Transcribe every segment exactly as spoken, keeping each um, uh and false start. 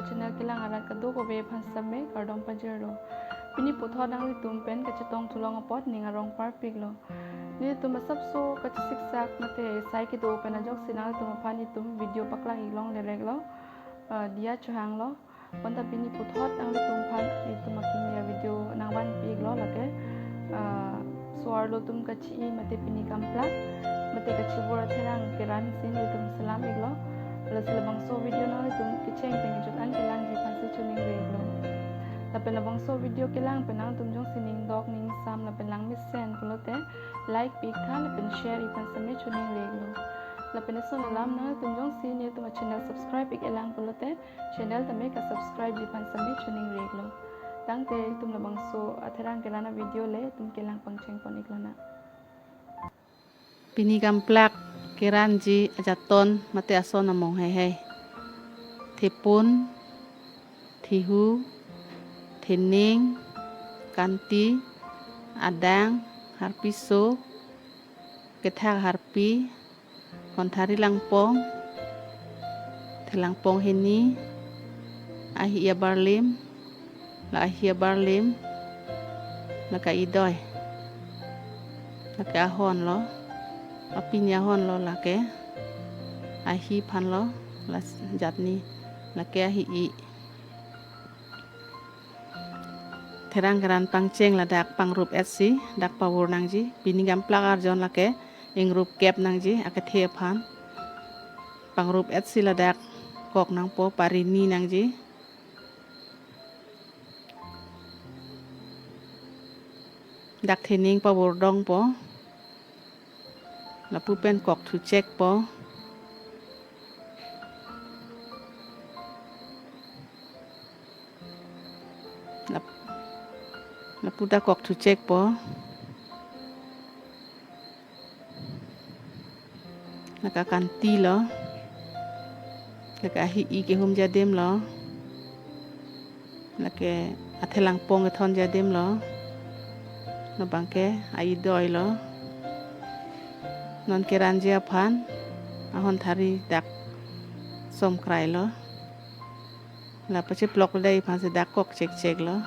channel kelang arat kadokave aphan sitame kardom pajirlo. Pini puthot nanglitum pen kachetong thulong apot ning arong parpiklo. Nelitum asapso kachesiksak mate sai kedo pen ajoksi nanglitum aphan itum video paklang-ik longle reklo. Ah, diya chohanglo. Bonta pini puthot nanglitum aphan itum akimi avideo nangvanpi-iklo lake, ah, so-arlo atum kachi-i mate pini gamplak mate kachibur atherang keran si nelitum selam-iklo. Lasi labangso video nanglitum kecheng pengjut an kelangji aphansi choningri-iklo. Lapen labangso video kelang pen nangtum jongsi ning dok ning sam lapen langmesen pulote like pi-ik tha lapen share-ik aphan sitame choningri-iklo. Lapen eson alam nangtum jongsi nelitum achannel subscribe-ik-elang pulote channel tame ka-subscribe-ji aphan sitame choningri-iklo. Tangte itum labangso atherang keran avideo le itum kelang pangcheng pon-iklonang. Pini gamplak keranji ajaton mate ason among heihei. Thepun, thehu, thening, kanti, adang, harpiso, kethak harpi, honthari langpong, thelangpong hini, ahi abarlim, la ahi abarlim, la ka-idoi, la ke ahonlo, apini ahonlo, la ke ahi aphanlo, la jatni, la ke ahi-i. Therang keran pangcheng ladak pangrup-etsi dak pavur nangji. Pini gamplak arjon lake ingrup kep nangji akethe aphan. Pangrup-etsi ladak kok nangpo, parini nangji. Dak thening pavur dongpo. Lapu pen kok thuchekpo. Lap-, lapu ta kok thuchekpo. La ke kantilo. La ke ahi-i kehumji adimlo. La ke athelangpong kethonji adimlo. Labang ke a-idoilo. Non keranji aphan ahonthari dak somkrailo. La pacheplok le aphansi dak kok chekcheklo.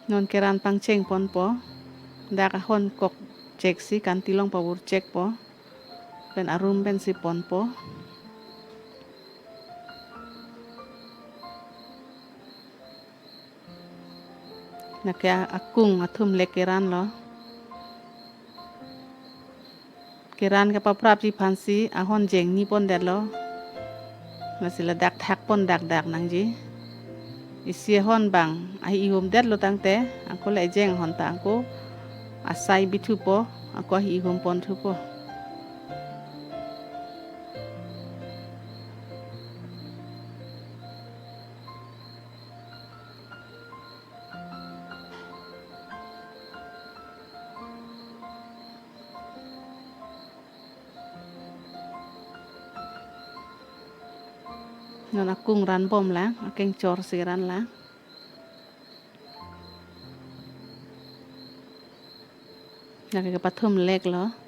Non keran pangcheng ponpo. Dak ahon kok cheksi kanti along pavur chekpo. Pen arum pensi ponpo. La ke akung athumlek keranlo. Keran kepaprapji aphansi ahon jengni pondetlo. Lasi ladak thak pon dakdak nangji. Isi ahon bang ahi-i humdetlo tangte, ako le ejeng ahon ta ako asai bithupo, ako ahi-i hum ponthupo. Non akung ran bomlang, akengchorsi ranlang. La ke kepathumleklo.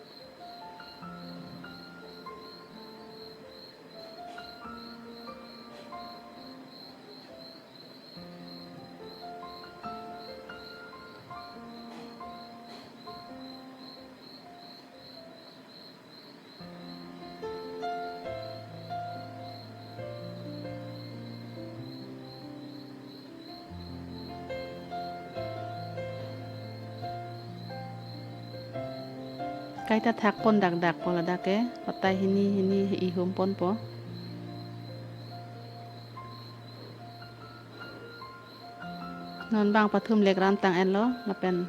Kaita thak pon dakdakpo ladak ke, patai hini hini ihum ponpo. Non bang pathumlek ran tang-etlo, lapen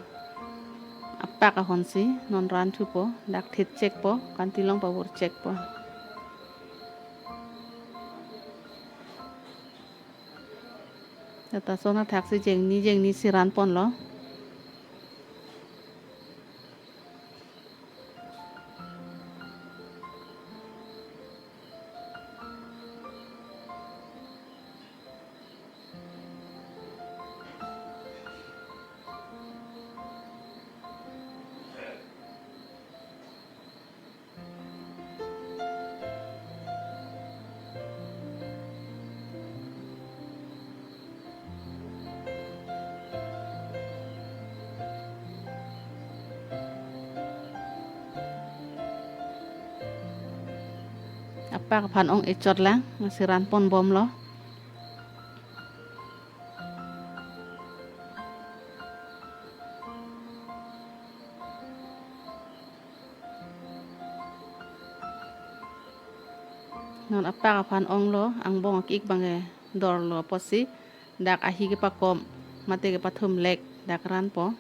apak ahonsi non ranthupo, dak thit chekpo, kanti along pavur chekpo. Lata son athaksi jengni jengni si ran ponlo. Apak aphan ong-e chot lang, lasi ran pon bomlo. Non apak aphan onglo, angbong aki-ik abang ke dorlo apotsi dak ahi kepakom mate kepathum lek dak ranpo.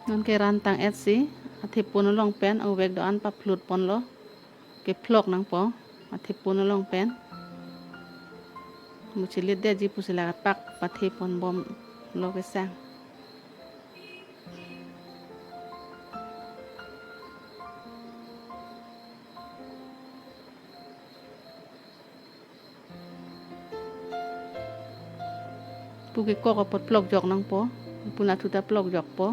Non ke ran tang-et si, athipun along pen, ovek do-an paplut ponlo, kephlok nangpo, athipun along pen. Muchilit detji pusi la apak pathe pon bomlo kesang. Pu kekok apot phlok jok nangpo, pu nathu ta phlok jokpo.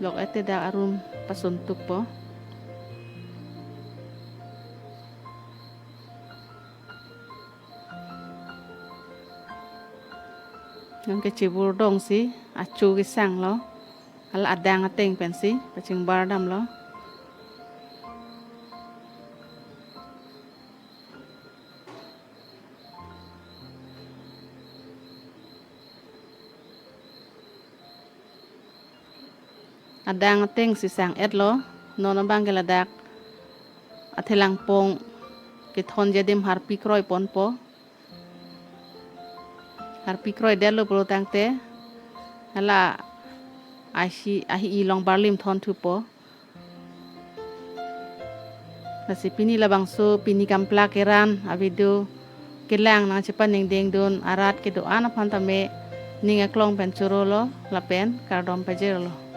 Phlok-et te dak arum pasun tukpo. Non ke chibur dong si, achu kesanglo. Hala adang ateng pensi pachingbar damlo. Adang ateng si sang-etlo, non abang ke ladak athelangpong kethonji adim harpi kroi ponpo. Harpi kroidetlo pulo tangte, hala ahi, ahi-i along barlim thon thupo. Lasi pini labangso, pini Kampla keran avideo kelang nangchepaningding dun arat kedo-an aphan tame ning aklong pen chorolo lapen kardom pajirlo.